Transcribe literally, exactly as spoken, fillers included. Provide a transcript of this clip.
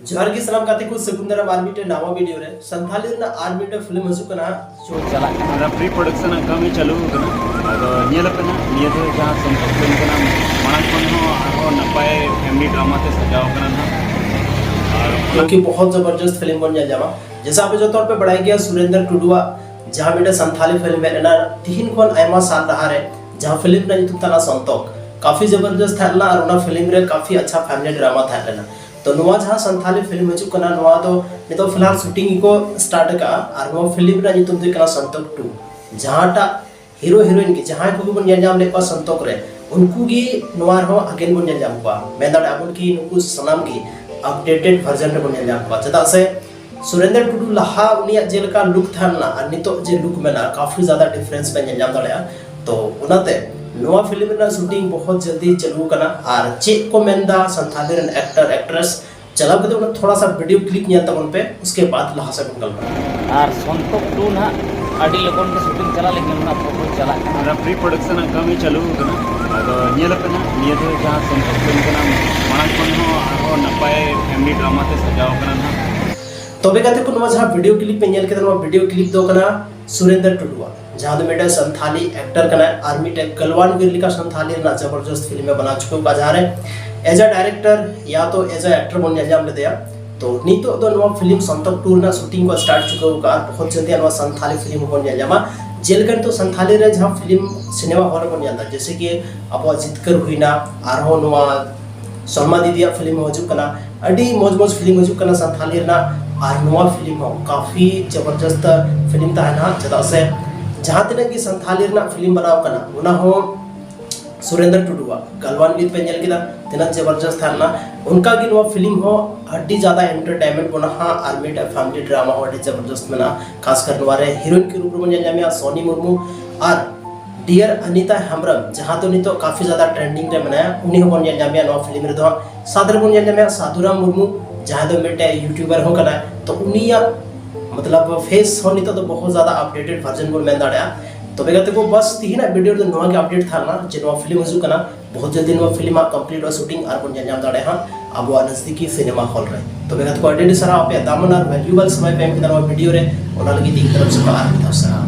ᱡᱚᱦᱟᱨ ᱜᱮ ᱥᱟᱱᱟᱢ ᱜᱟᱛᱮ ᱠᱚ, ᱥᱟᱹᱜᱩᱱ ᱫᱟᱨᱟᱢ ᱟᱨ ᱢᱤᱫᱴᱮᱱ ᱱᱟᱣᱟ ᱵᱷᱤᱰᱤᱭᱳ ᱨᱮ᱾ ᱥᱟᱱᱛᱷᱟᱞᱤ ᱨᱮᱱᱟᱜ ᱟᱨ ᱢᱤᱫᱴᱮᱱ ᱯᱷᱤᱞᱢ ᱦᱤᱡᱩᱜ ᱠᱟᱱᱟ, ᱪᱟᱞᱟᱜ ᱠᱟᱱᱟ᱾ ᱚᱱᱟ ᱯᱨᱤ ᱯᱨᱚᱰᱟᱠᱥᱚᱱ ᱨᱮᱱᱟᱜ ᱠᱟᱹᱢᱤ ᱪᱟᱹᱞᱩ ᱟᱠᱟᱱᱟ᱾ ᱟᱫᱚ ᱧᱮᱞ ᱟᱯᱮ ᱱᱟᱜ, ᱱᱤᱭᱟᱹ ᱫᱚ ᱡᱟᱦᱟᱸ ᱥᱟᱱᱛᱟᱲ ᱯᱷᱤᱞᱢ ᱠᱟᱱᱟ, ᱢᱟᱲᱟᱝ ᱠᱷᱚᱱ ᱦᱚᱸ ᱟᱨᱦᱚᱸ ᱱᱟᱯᱟᱭ ᱯᱷᱮᱢᱤᱞᱤ ᱰᱨᱟᱢᱟ ᱛᱮ ᱥᱟᱡᱟᱣ ᱠᱟᱱᱟ ᱱᱟᱜ᱾ ᱟᱨ ᱠᱤᱭᱩᱸᱠᱤ ᱵᱚᱦᱩᱛ ᱡᱚᱵᱚᱨᱡᱚᱥᱛ ᱯᱷᱤᱞᱢ ᱵᱚᱱ ᱧᱮᱞ ᱧᱟᱢᱟ᱾ ᱡᱮᱥᱟ ᱟᱯᱮ ᱡᱚᱛᱚ ᱦᱚᱲ ᱯᱮ ᱵᱟᱲᱟᱭ ᱜᱮᱭᱟ, ᱥᱩᱨᱮᱱᱫᱨᱚ ᱴᱩᱰᱩᱣᱟᱜ ᱡᱟᱦᱟᱸ ᱢᱤᱫᱴᱮᱱ ᱥᱟᱱᱛᱷᱟᱞᱤ ᱯᱷᱤᱞᱢ ᱦᱮᱡ ᱞᱮᱱᱟ ᱛᱤᱦᱤᱧ ᱠᱷᱚᱱ ᱟᱭᱢᱟ ᱥᱟᱞ ᱞᱟᱦᱟ ᱨᱮ, ᱡᱟᱦᱟᱸ ᱯᱷᱤᱞᱢ ᱨᱮᱱᱟᱜ ᱧᱩᱛᱩᱢ ᱛᱟᱦᱮᱸ ᱞᱮᱱᱟ ᱥᱚᱱᱛᱚᱠ, ᱠᱟᱯᱷᱤ ᱡᱚᱵᱚᱨᱡᱚᱥᱛ ᱛᱟᱦᱮᱸ ᱞᱮᱱᱟ ᱟᱨ ᱚᱱᱟ ᱯᱷᱤᱞᱢ ᱨᱮ ᱠᱟᱯᱷᱤ ᱟᱪᱪᱷᱟ ᱯᱷᱮᱢᱤᱞᱤ ᱰᱨᱟᱢᱟ ᱛᱟᱦᱮᱸ ᱞᱮᱱᱟ᱾ ᱛᱚ ᱱᱚᱣᱟ ᱡᱟᱦᱟᱸ ᱥᱟᱱᱛᱷᱟᱞᱤ ᱯᱷᱤᱞᱢ ᱦᱤᱡᱩᱜ ᱠᱟᱱᱟ, ᱱᱚᱣᱟ ᱫᱚ ᱱᱤᱛᱚᱜ ᱯᱷᱤᱞᱦᱟᱞ ᱥᱩᱴᱤᱝ ᱜᱮᱠᱚ ᱥᱴᱟᱨᱴ ᱟᱠᱟᱫᱼᱟ ᱟᱨ ᱱᱚᱣᱟ ᱯᱷᱤᱞᱢ ᱨᱮᱱᱟᱜ ᱧᱩᱛᱩᱢ ᱫᱚ ᱦᱩᱭᱩᱜ ᱠᱟᱱᱟ ᱥᱚᱱᱛᱚᱠ ᱴᱩ᱾ ᱡᱟᱦᱟᱸᱴᱟᱜ ᱦᱤᱨᱳ ᱦᱤᱨᱳᱭᱤᱱ ᱜᱮ ᱡᱟᱦᱟᱸᱭ ᱠᱚᱜᱮ ᱵᱚᱱ ᱧᱮᱞ ᱧᱟᱢ ᱞᱮᱫ ᱠᱚᱣᱟ ᱥᱚᱱᱛᱚᱠ ᱨᱮ, ᱩᱱᱠᱩ ᱜᱮ ᱱᱚᱣᱟ ᱨᱮᱦᱚᱸ ᱟᱜᱮᱱ ᱵᱚᱱ ᱧᱮᱞ ᱧᱟᱢ ᱠᱚᱣᱟ᱾ ᱢᱮᱱ ᱫᱟᱲᱮᱭᱟᱜᱼᱟ ᱵᱚᱱ ᱠᱤ ᱱᱩᱠᱩ ᱥᱟᱱᱟᱢ ᱜᱮ ᱟᱯᱰᱮᱴᱮᱰ ᱵᱷᱟᱨᱡᱚᱱ ᱨᱮᱵᱚᱱ ᱧᱮᱞ ᱧᱟᱢ ᱠᱚᱣᱟ᱾ ᱪᱮᱫᱟᱜ ᱥᱮ ᱥᱩᱨᱮᱱᱫᱨᱚ ᱴᱩᱰᱩ ᱞᱟᱦᱟ ᱩᱱᱤᱭᱟᱜ ᱡᱮ ᱞᱮᱠᱟ ᱞᱩᱠ ᱛᱟᱦᱮᱸ ᱞᱮᱱᱟ ᱟᱨ ᱱᱤᱛᱚᱜ ᱡᱮ ᱞᱩᱠ ᱢᱮᱱᱟᱜᱼᱟ, ᱠᱟᱯᱷᱤ ᱡᱟᱫᱟ ᱰᱤᱯᱷᱟᱨᱮᱱᱥ ᱯᱮ ᱧᱮᱞ ᱧᱟᱢ ᱫᱟᱲᱮᱭᱟᱜᱼᱟ᱾ ᱛᱚ ᱚᱱᱟᱛᱮ ᱱᱚᱣᱟ ᱯᱷᱤᱞᱢ ᱨᱮᱱᱟᱜ ᱥᱩᱴᱤᱝ ᱵᱚᱦᱩᱛ ᱡᱚᱞᱫᱤ ᱪᱟᱹᱞᱩ ᱟᱠᱟᱱᱟ᱾ ᱟᱨ ᱪᱮᱫ ᱠᱚ ᱢᱮᱱᱫᱟ ᱥᱟᱱᱛᱷᱟᱞᱤ ᱨᱮᱱ ᱮᱠᱴᱟᱨ ᱮᱠᱴᱨᱮᱥ, ᱪᱟᱞᱟᱣ ᱠᱟᱛᱮ ᱚᱱᱟ ᱛᱷᱚᱲᱟ ᱥᱟ ᱵᱷᱤᱰᱤᱭᱳ ᱠᱞᱤᱯ ᱧᱮᱞ ᱛᱟᱵᱚᱱ ᱯᱮ, ᱩᱥᱠᱮ ᱵᱟᱫ ᱞᱟᱦᱟ ᱥᱮᱫ ᱵᱚᱱ ᱜᱟᱞᱢᱟᱨᱟᱜᱼᱟ᱾ ᱟᱨ ᱥᱚᱱᱛᱚᱠ ᱴᱩ ᱱᱟᱦᱟᱜ ᱟᱹᱰᱤ ᱞᱚᱜᱚᱱ ᱜᱮ ᱥᱩᱴᱤᱝ ᱪᱟᱞᱟᱜ ᱞᱟᱹᱜᱤᱫ ᱚᱱᱟ ᱯᱨᱚᱯᱳᱡ ᱪᱟᱞᱟᱜ ᱠᱟᱱᱟ᱾ ᱚᱱᱟ ᱯᱨᱤ ᱯᱨᱚᱰᱟᱠᱥᱚᱱ ᱨᱮᱱᱟᱜ ᱠᱟᱹᱢᱤ ᱪᱟᱹᱞᱩ ᱟᱠᱟᱱᱟ᱾ ᱟᱫᱚ ᱧᱮᱞ ᱟᱯᱮ ᱱᱟᱦᱟᱜ, ᱱᱤᱭᱟᱹ ᱫᱚ ᱡᱟᱦᱟᱸ ᱥᱚᱱᱛᱚᱠ ᱴᱩ ᱠᱟᱱᱟ, ᱢᱟᱲᱟᱝ ᱠᱷᱚᱱ ᱦᱚᱸ ᱟᱨᱦᱚᱸ ᱱᱟᱯᱟᱭ ᱯᱷᱮᱢᱤᱞᱤ ᱰᱨᱟᱢᱟ ᱛᱮ ᱥᱟᱡᱟᱣ ᱠᱟᱱᱟ ᱱᱟᱦᱟᱜ᱾ ᱛᱚᱵᱮ ᱜᱟᱛᱮ ᱠᱚ, ᱱᱚᱣᱟ ᱡᱟᱦᱟᱸ ᱵᱷᱤᱰᱤᱭᱳ ᱠᱞᱤᱯ ᱯᱮ ᱧᱮᱞ ᱠᱮᱫᱟ, ᱱᱚᱣᱟ ᱵᱷᱤᱰᱤᱭᱳ ᱠᱞᱤᱯ ᱫᱚ ᱠᱟᱱᱟ ᱥᱩᱨᱮᱱᱫᱨᱚ ᱴᱩᱰᱩᱣᱟᱜ, ᱡᱟᱦᱟᱸ ᱫᱚ ᱢᱤᱫᱴᱮᱱ ᱥᱟᱱᱛᱷᱟᱞᱤ ᱮᱠᱴᱟᱨ ᱠᱟᱱᱟᱭ ᱟᱨ ᱢᱤᱫᱴᱮᱱ ᱜᱟᱞᱣᱟᱱ ᱜᱤᱨ ᱞᱮᱠᱟ ᱥᱟᱱᱛᱷᱟᱞᱤ ᱨᱮᱱᱟᱜ ᱡᱚᱵᱚᱨᱡᱚᱥᱛ ᱯᱷᱤᱞᱢ ᱮ ᱵᱮᱱᱟᱣ ᱪᱩᱠᱟᱹᱣ ᱠᱟᱜᱼᱟ, ᱡᱟᱦᱟᱸ ᱨᱮ ᱮᱡ ᱟ ᱰᱟᱭᱨᱮᱠᱴᱚᱨ ᱭᱟ ᱛᱚ ᱮᱡ ᱟ ᱮᱠᱴᱚᱨ ᱵᱚᱱ ᱧᱮᱞ ᱧᱟᱢ ᱞᱮᱫᱮᱭᱟ᱾ ᱛᱚ ᱱᱤᱛᱚᱜ ᱫᱚ ᱱᱚᱣᱟ ᱯᱷᱤᱞᱢ ᱥᱚᱱᱛᱚᱠ ᱴᱩ ᱨᱮᱱᱟᱜ ᱥᱩᱴᱤᱝ ᱠᱚ ᱥᱴᱟᱨᱴ ᱪᱩᱠᱟᱹᱣ ᱠᱟᱜᱼᱟ ᱟᱨ ᱵᱚᱦᱩᱛ ᱡᱚᱞᱫᱤ ᱱᱚᱣᱟ ᱥᱟᱱᱛᱷᱟᱞᱤ ᱯᱷᱤᱞᱢ ᱦᱚᱸᱵᱚᱱ ᱧᱮᱞ ᱧᱟᱢᱟ᱾ ᱡᱮᱞᱮᱠᱟ ᱱᱤᱛᱚᱜ ᱥᱟᱱᱛᱷᱟᱞᱤ ᱨᱮ ᱡᱟᱦᱟᱸ ᱯᱷᱤᱞᱢ ᱥᱤᱱᱮᱢᱟ ᱦᱚᱞ ᱨᱮᱵᱚᱱ ᱧᱮᱞ ᱮᱫᱟ, ᱡᱮᱭᱥᱮ ᱠᱤ ᱟᱵᱚᱣᱟᱜ ᱡᱤᱛᱠᱟᱹᱨ ᱦᱩᱭᱱᱟ, ᱟᱨᱦᱚᱸ ᱱᱚᱣᱟ ᱥᱚᱞᱢᱟ ᱫᱤᱫᱤᱭᱟᱜ ᱯᱷᱤᱞᱢ ᱦᱚᱸ ᱦᱤᱡᱩᱜ ᱠᱟᱱᱟ᱾ ᱟᱹᱰᱤ ᱢᱚᱡᱽ ᱢᱚᱡᱽ ᱯᱷᱤᱞᱢ ᱦᱤᱡᱩᱜ ᱠᱟᱱᱟ ᱥᱟᱱᱛᱷᱟᱞᱤ ᱨᱮᱱᱟᱜ, ᱟᱨ ᱱᱚᱣᱟ ᱯᱷᱤᱞᱢ ᱦᱚᱸ ᱠᱟᱯᱷᱤ ᱡᱚᱵᱚᱨᱡᱚᱥᱛ ᱯᱷᱤᱞᱢ ᱛᱟᱦᱮᱱᱟ, ᱪᱮᱫᱟᱜ ᱥᱮ ᱡᱟᱦᱟᱸ ᱛᱤᱱᱟᱹᱜ ᱜᱮ ᱥᱟᱱᱛᱷᱟᱞᱤ ᱨᱮᱱᱟᱜ ᱯᱷᱤᱞᱢ ᱵᱮᱱᱟᱣ ᱠᱟᱱᱟ, ᱚᱱᱟ ᱦᱚᱸ ᱥᱩᱨᱮᱱᱫᱨᱚ ᱴᱩᱰᱩᱣᱟᱜ ᱜᱟᱞᱣᱟᱱ ᱜᱤᱨ ᱯᱮ ᱧᱮᱞ ᱠᱮᱫᱟ, ᱛᱤᱱᱟᱹᱜ ᱡᱚᱵᱚᱨᱡᱚᱥᱛ ᱛᱟᱦᱮᱸ ᱞᱮᱱᱟ᱾ ᱚᱱᱠᱟ ᱜᱮ ᱱᱚᱣᱟ ᱯᱷᱤᱞᱢ ᱦᱚᱸ ᱟᱹᱰᱤ ᱡᱟᱫᱟ ᱮᱱᱴᱟᱨᱴᱮᱱᱢᱮᱱᱴ ᱵᱚᱱᱟ ᱦᱟᱸᱜ, ᱟᱨ ᱢᱤᱫᱴᱮᱱ ᱯᱷᱮᱢᱤᱞᱤ ᱰᱨᱟᱢᱟ ᱦᱚᱸ ᱟᱹᱰᱤ ᱡᱚᱵᱚᱨᱡᱚᱥᱛ ᱢᱮᱱᱟᱜᱼᱟ᱾ ᱠᱷᱟᱥ ᱠᱟᱨ ᱱᱚᱣᱟ ᱨᱮ ᱦᱤᱨᱳᱭᱤᱱ ᱠᱤ ᱨᱩᱯ ᱨᱮᱵᱚᱱ ᱧᱮᱞ ᱧᱟᱢᱮᱭᱟ ᱥᱚᱱᱤ ᱢᱩᱨᱢᱩ ᱟᱨ ᱰᱤᱭᱟᱨ ᱟᱱᱤᱛᱟ ᱦᱮᱢᱵᱨᱚᱢ, ᱡᱟᱦᱟᱸ ᱫᱚ ᱱᱤᱛᱚᱜ ᱠᱟᱯᱷᱤ ᱡᱟᱫᱟ ᱴᱨᱮᱱᱰᱤᱝ ᱨᱮ ᱢᱮᱱᱟᱭᱟ, ᱩᱱᱤ ᱦᱚᱸᱵᱚᱱ ᱧᱮᱞ ᱧᱟᱢᱮᱭᱟ ᱱᱚᱣᱟ ᱯᱷᱤᱞᱢ ᱨᱮᱫᱚ ᱦᱟᱸᱜ᱾ ᱥᱟᱛ ᱨᱮᱵᱚᱱ ᱧᱮᱞ ᱧᱟᱢᱮᱭᱟ ᱥᱟᱫᱷᱩᱨᱟᱢ ᱢᱩᱨᱢᱩ, ᱡᱟᱦᱟᱸᱭ ᱫᱚ ᱢᱤᱫᱴᱮᱱ ᱭᱩᱴᱩᱵᱟᱨ ᱦᱚᱸ ᱠᱟᱱᱟᱭ᱾ ᱛᱚ ᱩᱱᱤᱭᱟᱜ ᱢᱚᱛᱞᱚᱵ ᱯᱷᱮᱥ ᱦᱚᱸ ᱱᱤᱛᱚᱜ ᱫᱚ ᱵᱚᱦᱩᱛ ᱡᱟᱫᱟ ᱟᱯᱰᱮᱴᱮᱰ ᱵᱷᱟᱨᱡᱚᱱ ᱵᱚᱱ ᱢᱮᱱ ᱫᱟᱲᱮᱭᱟᱜᱼᱟ᱾ ᱛᱚᱵᱮ ᱜᱟᱛᱮ ᱠᱚ, ᱵᱟᱥ ᱛᱤᱦᱤᱧᱟᱜ ᱵᱷᱤᱰᱤᱭᱳ ᱨᱮᱫᱚ ᱱᱚᱣᱟ ᱜᱮ ᱟᱯᱰᱮᱴ ᱛᱟᱦᱮᱸ ᱞᱮᱱᱟ ᱡᱮ ᱱᱚᱣᱟ ᱯᱷᱤᱞᱢ ᱦᱤᱡᱩᱜ ᱠᱟᱱᱟ, ᱵᱚᱦᱩᱛ ᱡᱚᱞᱫᱤ ᱱᱚᱣᱟ ᱯᱷᱤᱞᱢ ᱟᱜ ᱠᱚᱢᱯᱞᱤᱴᱚᱜᱼᱟ ᱥᱩᱴᱤᱝ ᱟᱨ ᱵᱚᱱ ᱧᱮᱞ ᱧᱟᱢ ᱫᱟᱲᱮᱭᱟᱜᱼᱟ ᱦᱟᱸᱜ ᱟᱵᱚᱣᱟᱜ ᱱᱟᱡᱫᱤᱠᱤ ᱥᱤᱱᱮᱢᱟ ᱦᱚᱞ ᱨᱮ᱾ ᱛᱚᱵᱮ ᱜᱟᱛᱮ ᱠᱚ, ᱟᱹᱰᱤ ᱟᱹᱰᱤ ᱥᱟᱨᱦᱟᱣ ᱟᱯᱮᱭᱟᱜ ᱫᱟᱢᱟᱱ ᱟᱨ ᱵᱷᱮᱞᱩᱭᱮᱵᱚᱞ ᱥᱚᱢᱚᱭ ᱯᱮ ᱮᱢ ᱠᱮᱫᱟ ᱱᱚᱣᱟ ᱵᱷᱤᱰᱤᱭᱳ ᱨᱮ, ᱚᱱᱟ ᱞᱟᱹᱜᱤᱫ ᱤᱧ ᱛᱚᱨᱚᱯ ᱥᱮ ᱠᱷᱚᱱ ᱟᱨ ᱢᱤᱫ ᱫᱷᱟᱣ ᱥᱟᱨᱦᱟᱣ᱾